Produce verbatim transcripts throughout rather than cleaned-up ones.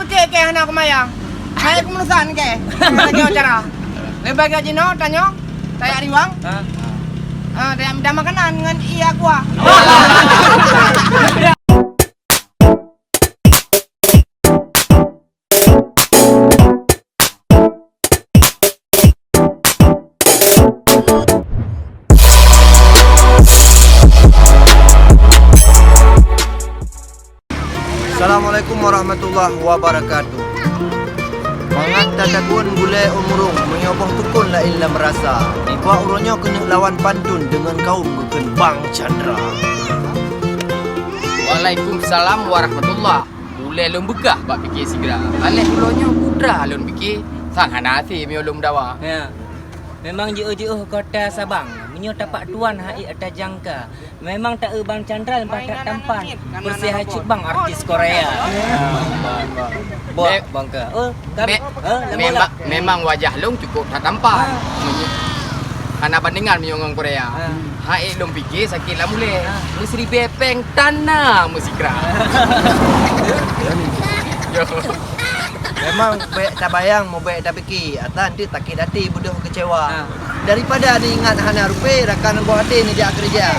Cek kèe hana kumayang. Hai keumeunusaan kèe. Lagèe cara. Leubeh gèt jinoe tanyoe, tajak riwang. Ha? Ah, tajak mita makanan ngon ie aqua. Assalamualaikum warahmatullahi wabarakatuh. Mangat tatagun gulèe u murông, meunyoe boh tukon laén lam rasa. Nibak uroe nyoe keuneuk lawan pantôn deungon kawôm geukheun Bang Chandra. Waalaikumsalam warahmatullah. Ulèe lôn beugah bak pike sigra. Aléh uroe nyoe putra lôn pike, sang hana hasé meunyoe lôn meudawa. Ya. Memang jiôh-jiôh kota Sabang. Meunyoe tapak tuan hai ata jangka. Memang taeu Bang Chandra leupah that tampan. Peureusé hai cut bang artis Korea. Bang, bang ka. Oh, kami. Me-, ha, memang, memang wajah lôn cukup that tampan. Ha. Meunyoe hana bandingan meunyoe ngon Korea. Ha. Hai lôn pike sakét lam ulèe. Ha. Meusiribèe pèng tan na meusigra. Yo. Memang bèk tabayang, mubèk tapike, ata eunteuk sakét até beudôh keucewa. Ha. Daripada neuingat hana rupè, rakan boh até neujak keureuja.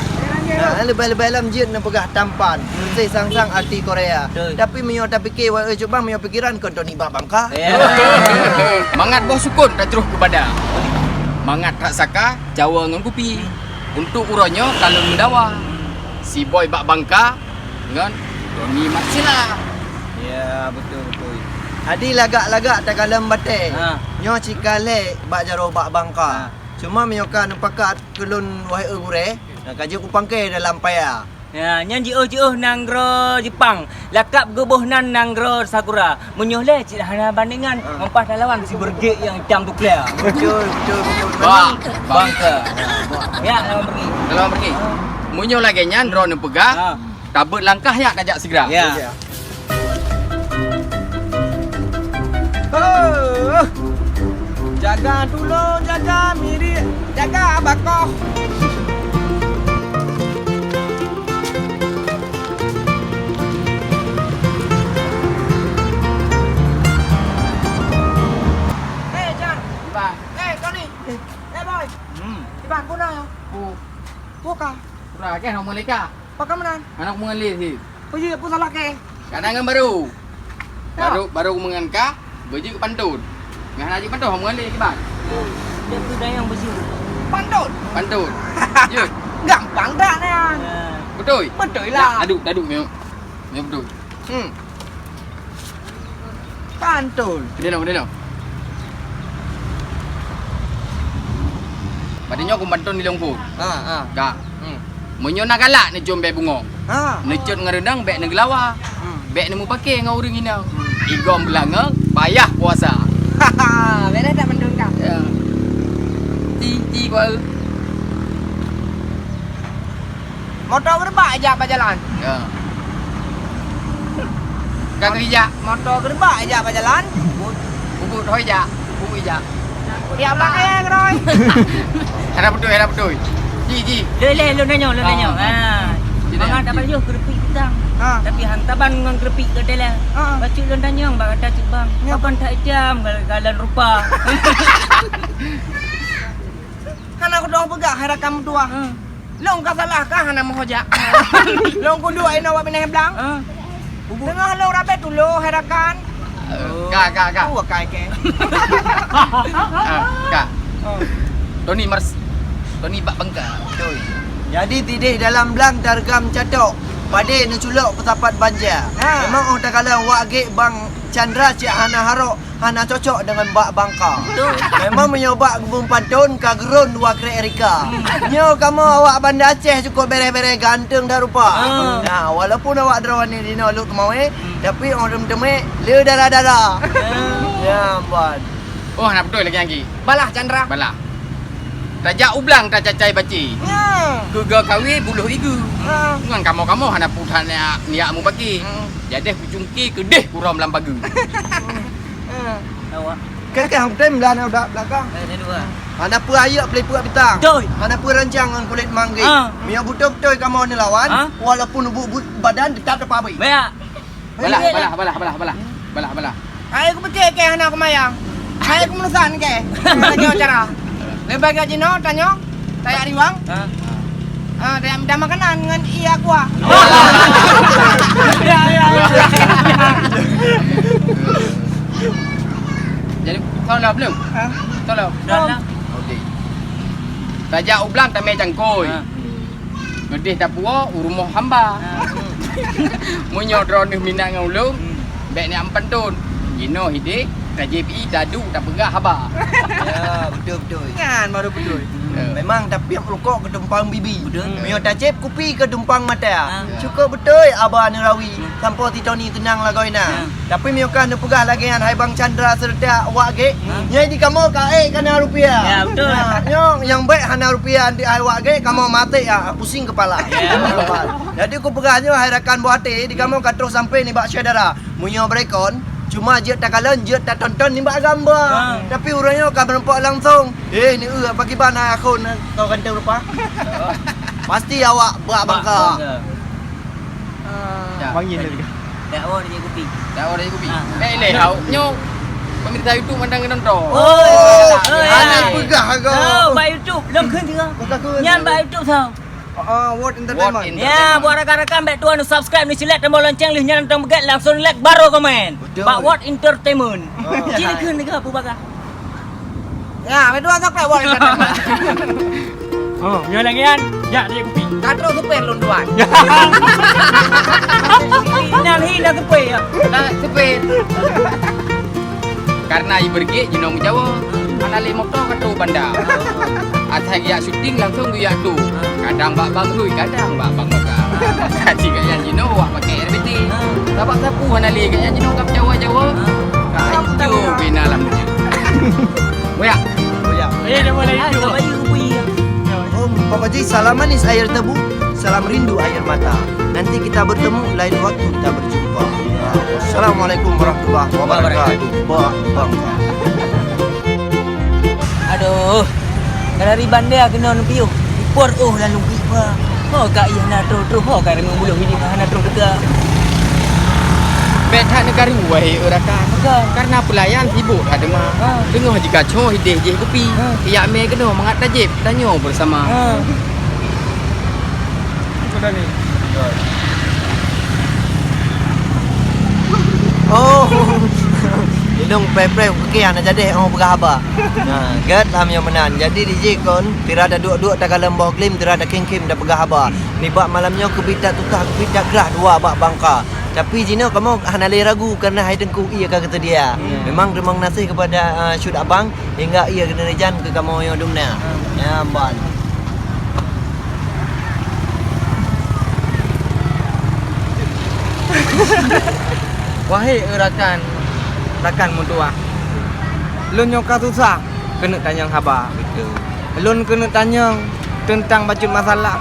Ha, leubeh-leubeh lom jeuet neupeugah tampan, peureusé sang-sang artis Korea. Betul. Tapi meunyoe tapike, wahé cut bang, meunyoe pikeran kon Tony Bak Bangka. Ya. Mangat boh sukon tajroh keu bada. Mangat that saka, cawa ngon kupi. Untuk uroe nyoe ka lôn meudawa. Si Boy Bak Bangka, ngon Tony Marsila. Ya, beutôi, beutôi. Adi lagak-lagak takalon batèe. Ha. Nyoe cit ka lhèe bak jaroe Bak Bangka. Ha. Cuma meunyoe ka neupakat keu lôn wahé gurèe, ka jeuet kupangké dalam paya. Ya, nyan jiôh-jiôh nanggroe Jepang. Lakap geuboh nan nanggroe Sakura. Meunyoe lé cit hana bandingan, ha, meumpah talawan si Bergek nyang itam tu clear. Betul, betul, betul. Bah, memang bangka. Ya, lawan Bergek. Lawan Bergek. Meunyoe lagèe nyan droeneuh peugah, ha, tabeuet langkah nyak tajak sigra. Ya. Heuh! Jaga tulông, jaga mirit, jaga bakoh. Eh, Jan. Iban. Eh, Tony. Eh, Boy. Hmm. Iban, peue na? Peue? Peue ka? Peue ka, hana mulika. Pakon meunan? Hana kumeungaleh cit. Peue jeuet, peue salah kèe? Ka na ngon barô. Ya. Barô, barô kumeungan ka, beujeuet keu pantôn. Ngon hana jeuet pantôn, hana mulika kiban. Jeuet keu dayang beujeuet. Pantôn? Pantôn. Jeuet. Gampang that nyan. Ya. Beutôi? Beutôi lah. Adu, adu, miyueb. Miyueb beutôi. Hmm. Pantôn. Keudéh lom, keudéh lom. Padum nyoe kupantôn di lôn phôn. Ha, ha. Ka. Hmm. Meunyoe na galak neucôm bèe bungong. Ha. Neucot ngon reunang bèk neugeulawa. Hmm. Bèk neumupakè ngon ureueng inong. Hmm. Igom beulangong, payah puasa. Beureh that pantôn ka? Ya. Ti, ti, ba. Moto geureubak ijak bak jalan. Ya. Ka keu ijak. Moto geureubak ijak bak jalan. Ubit, ubit ho ijak. Ubit ijak. Ijak bak kayèe keudroe. Hana beutôi, hana beutôi. Ji, ji. Lé, lé, lôn tanyong, lôn tanyong. Ah. Ha. Ji, mangat ji. Taban yoh keureupiek pisang. Ha. Tapi han taban ngon keureupiek keudéh lé. Ha. Bacut lôn tanyong bak gata cit bang. Ya. Pakon that itam gal-, galon rupa. Hana kudong peugah, hai rakan meutuah. Hmm. Lôn ka salah kah hana meuho jak? Lôn kuduek inoe bak binéh blang. Hmm. Teungoh lôn rabe tulo, hai rakan. Eh, ka, ka, ka. Oh, ka, ke. Ah, ka. Oh. Tony Mars-, Tony Bak Bangka. Beutôi. Jadi, tidéh dalam blang tareugam catok, padé neuculok peusapat banja. Ha. Memang 'oh takalon wak gèt Bang Chandra cit hana harok. Hana cocok deungon Bak Bangka. Betul. Memang meunyoe Bak geubeueng pantôn ka geuron dua krek rika. Hmm. Nyoe kamoe awak Banda Aceh cukôp bèrèh-bèrèh ganteng that rupa. Ah. Nah, walaupun awak droeneuh dinoe lheueh teumawé, hmm, tapi 'oh lheueh teumawé le dara-dara. Ah. Ya, ban. Oh, hana beutôi lagèe nyan. Balah Chandra. Balah. Tajak u blang tacacai bacé. Ya. Keu goe kawé buloh igu. Ya. Ngon kamoe-kamoe hana peue that nyak, nyak mubakè. Hmm. Jadeh kucungké keudéh kurom lam pageue. Awak. Keu, keu, hang tem dah na udah belakang. Eh, dia dua. Hana peue ayeuk peulipeuek bitang. Beutôi. Hana peue rancang ngon kulét manggé. Ah. Meunyoe beutôi-beutôi kamoe neulawan, ah, walaupun ubit-ubit badan teutap tapabri. Baik. Balah, balah, balah, balah, balah. Balah, balah. Hai kupeucék kèe hana kumayang. Hai kumeunusah kèe. Tanyoe cara. Leubeh gèt jinoe tanyoe tajak riwang. Ha. Ah, tajak mita makanan ngon ie aqua. Ya, ya, ya. Jadi, soe lom? Ha? Soe lom? Dah lah. Okey. Tajak u blang tamè cangkôi. Ha. Geudeh tapuwoe u rumoh hamba. Ah. Meunyoe droeneuh minat ngon ulôn, hmm, bèk neujak meupanton. Jinoe hideh, tajép ie, tadu, tapeugah haba. Ya, beutôi, beutôi. Nyan baru beutôi. Ya. Memang tapiôh rukok keu tumpang bibi. Beutôi. Meunyoe tacép kupi keu tumpang mata. Ah. Cukôp beutôi haba neurawi. Hmm. Sampoe sitoe ni teunang lagoina. Hmm. Tapi meunyoe ka neupeugah lagèe nyan hai Bang Chandra seureuta awak gèt, hmm, nyan di kamoe ka ék ka na rupiah. Ya, beutôi. Ha, nyoe nyang bèk hana rupiah di awak gèt, kamoe maté, ah, pusing kepala. Ya. Jadi kupeugah nyoe hai rakan buah até, di kamoe ka troh sampoe nibak syedara. Meunyoe beureukon, cuma jeuet takalon, jeuet tatonton nibak gamba. Ha. Tapi uroe nyoe ka meureumpok langsong. Eh, ni eu apa kiban hai akhon, kau ganteng rupa? Pasti awak bak bangka. Bak bangka. Ah. Dah. Wangi tadi. Dak woe dak kupi. Dak woe dak kupi. Ah. Eh, leh, hau. Nyoe pemirsa YouTube mandang nonton. Oh, oh, ya. Hana peugah aku. Oh, bak YouTube. Lôn kheun tiga. Bukan kheun. Nyan bak YouTube tau. Ah, World Entertainment. Entertainment. Ya, buat rakan-rakan bèk tuan subscribe ni, like, tombol lonceng lheuh nyan nonton beuget langsung like baru komen. Betul. Bak World Entertainment. Ah. Cil kheun tiga Abu Bakar. Ya, meutuah sok lewat. Oh, nyoe lagi kan? Jak dia kupi. Ka troh supir lôn tuan. Nyan hi dah supir ya. Dah supir. Karena i beureuguek jinoe meujawa. Hana lé moto ka troh banda. Asai geujak syuting langsung geujak tu. Kadang bak Bang Rui, kadang bak Bang Mega. Jadi gaya jinoe wak pakai R B T. Sabab sapu hana lé gaya jinoe ka meujawa-jawa. Ka ijo bina lam dunia. Boyak. Boyak. Eh, dah mulai Ah, itu. Dah bayu bui ya. Om, pokok jih salam manis air tebu, salam rindu air mata. Nanti kita bertemu, lain waktu kita berjumpa. Assalamualaikum warahmatullahi wabarakatuh. Bak bangka. Aduh. Dari bandar keunoe neupiôh. Ipot oh lalu ipa. Ho ka ié hana troh-troh, ho ka ringung buluh ini hana troh teuka. Bèk that neukaru, wahé e rakan. Bukan. Karena pelayan sibuk that teuma. Ha. Teungoh jikaco hideh jih kupi. Ha. Yak mè keunoe mangat tajép, tanyoe bersama. Ha. Sudah ni. Oh. Ilong preh-preh keu hana jadi oh peugah haba. Nah, gèt lam nyang meunan. Jadi di jih kon Tira taduek-duek takalon boh glem, tira takhém-khém tapeugah haba. Nibak malam nyoe keubiet that tutah, keubiet that grah dua bak bangka. Tapi jinoe kamoe hana lé ragu kareuna hai teungku ié ka geuseudia. Ya. Memang teurimong gaséh keupada, ah, syut abang hingga ié keuneureujan keu kamoe nyoe dumna. Ya, ban. Wahé e rakan, rakan meutuah. Lôn nyoe ka susah. Keuneuk tanyong haba. Betul. Lôn keuneuk tanyong teuntang bacut masalah.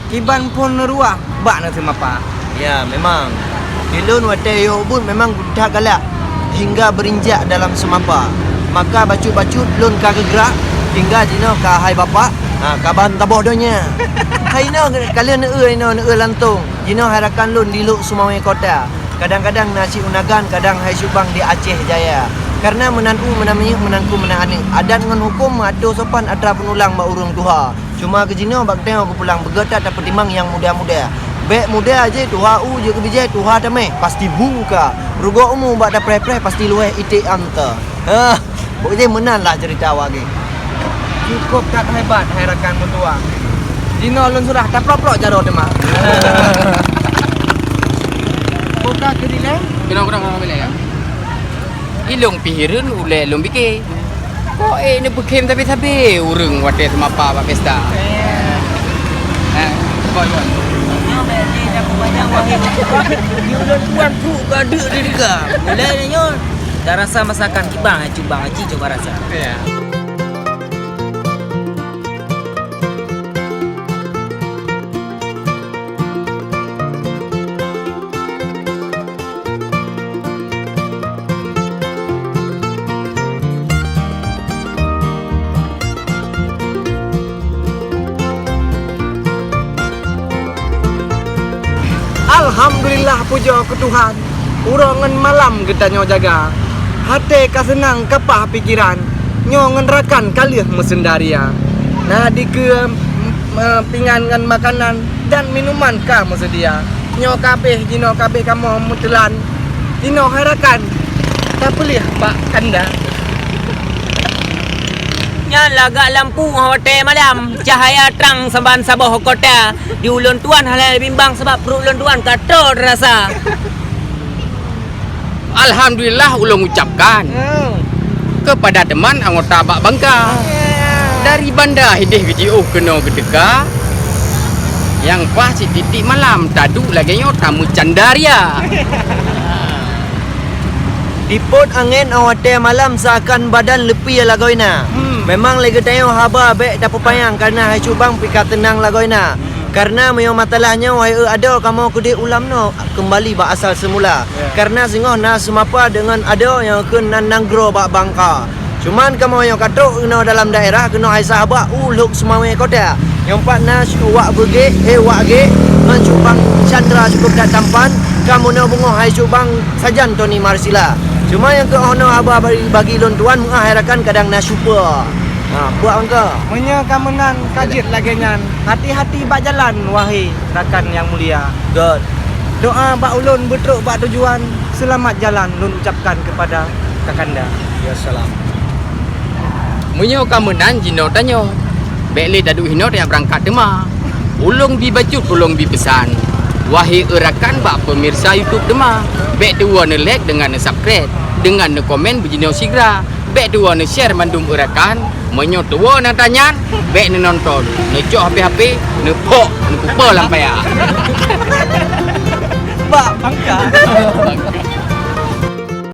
Kiban phon neuruah bak na seumapa. Ya, memang. Di lôn watèe yoh ubit memang that galak hingga beurinjak dalam seumapa. Maka bacut-bacut lôn ka geugrah hingga jinoe ka hai bapak, ha, kaban taboh donya. Hai inoe ka lheueh neueu inoe neueu lantong. Jinoe hai rakan lôn di Lhokseumawe Kota. Kadang-kadang na cit u Nagan, kadang hai syubang di Aceh Jaya. Karena meunan u meunan minyeuk, meunan ku meunan aneuk. Adat ngon huköm meuatoe sopan atra peunulang bak ureueng tuha. Cuma keu jinoe bak tanyoe geupulang beugöt that tapeutimang nyang muda-muda. Bèk muda jih tuha u jeuet keu bijèh tuha tamè, pasti bu ka. Rugoe umu bak tapreh-preh pasti luweh iték anta. Hah. Pokok jih meunan lah cerita awak geuh. Cukup that hebat hai rakan meutuah. Jinoe lôn surah taplok-plok jaroe teuma. Buka keu dilèe? Keunoe, keunoe, keunoe bilèe ya. Ilong pih hireuen ulèe lôn bike. Kok ék neupeukhém sabe-sabe ureueng watèe seumapa bak pesta? Eh, boy, boy. Nyoe bèk lé dah peumanyang wahé. Di ulôn tuan tu ka deuk di deka. Mulai nyoe. Dah rasa masakan kibang, eh, cubang, eh, ci coba rasa. Ya. Alhamdulillah, pujoe keu Tuhan. Uroe ngon malam geutanyoe jaga. Até ka seunang kapah pikeran. Nyoe ngon rakan ka lheueh meuseundaria. Na dikeue, m-, m-, pingan ngon makanan dan minuman ka meuseudia. Nyoe ka abéh, jinoe ka abéh kamoe meuteulan. Jinoe hai rakan, tapeuleueh bak kanda. Nyan lagak lampu watèe malam, cahaya trang saban saboh kota. Di ulôn tuan hana lé bimbang sabab pruet ulôn tuan ka trok rasa. Alhamdulillah ulôn ucapkan kepada teman anggota bak bangka. Dari Banda Hideh Video keunoe geuteuka, nyang paih cit tiep-tiep malam taduek lagèe nyoe tameucandaria. Dipot angén 'oh watèe malam seuakan badan leupie lagoina. Hmm. Memang lé geutanyoe haba bèk tapeupanyang kareuna hai cubang pih ka teunang lagoina. Kareuna meunyoe masalah nyoe, wahé eu adoe, kamoe keudéh ulam noe keumbali bak asal seumula. Ya. Kareuna singoh na seumapa deungon adoe nyang kheun nan nanggroe bak bangka. Cuman kamoe nyoe ka trok keunoe dalam daerah keunoe hai sahabat u Lhok Seumawé Kota. Nyoe pat na su-, wak beugék, eh, wak gék ngon cubang Chandra cukup that tampan. Ka meunoe beungoh hai cubang sajan Tony Marsila. Cuma nyang keu 'oh noe haba bagi, bagi lôn tuan meu'ah hai rakan kadang na super. Ha, buat angka. Meunyoe ka meunan ka jeuet lagèe nyan, hati-hati bak jalan, wahé rakan nyang mulia. Good. Doa bak ulôn beutrok bak tujuan, seulamat jalan lôn ucapkan keupada kakanda. Ya salam. Meunyoe ka meunan jinoe tanyoe, bèk lé taduek hinoe tajak beurangkat teuma. Ulôn bi bacut, ulôn bi peusan. Wahé eu rakan bak peumirsa YouTube teuma, bèk tuwoe neu-like deungon neu-subscribe, deungon neukomen beujinoe sigra. Bèk tuwoe neu-share mandum eu rakan. Meunyoe tuwoe na tanyan, bèk neunonton. Neucok H P-H P, neuphok, neupupa lam paya. Bak bangka.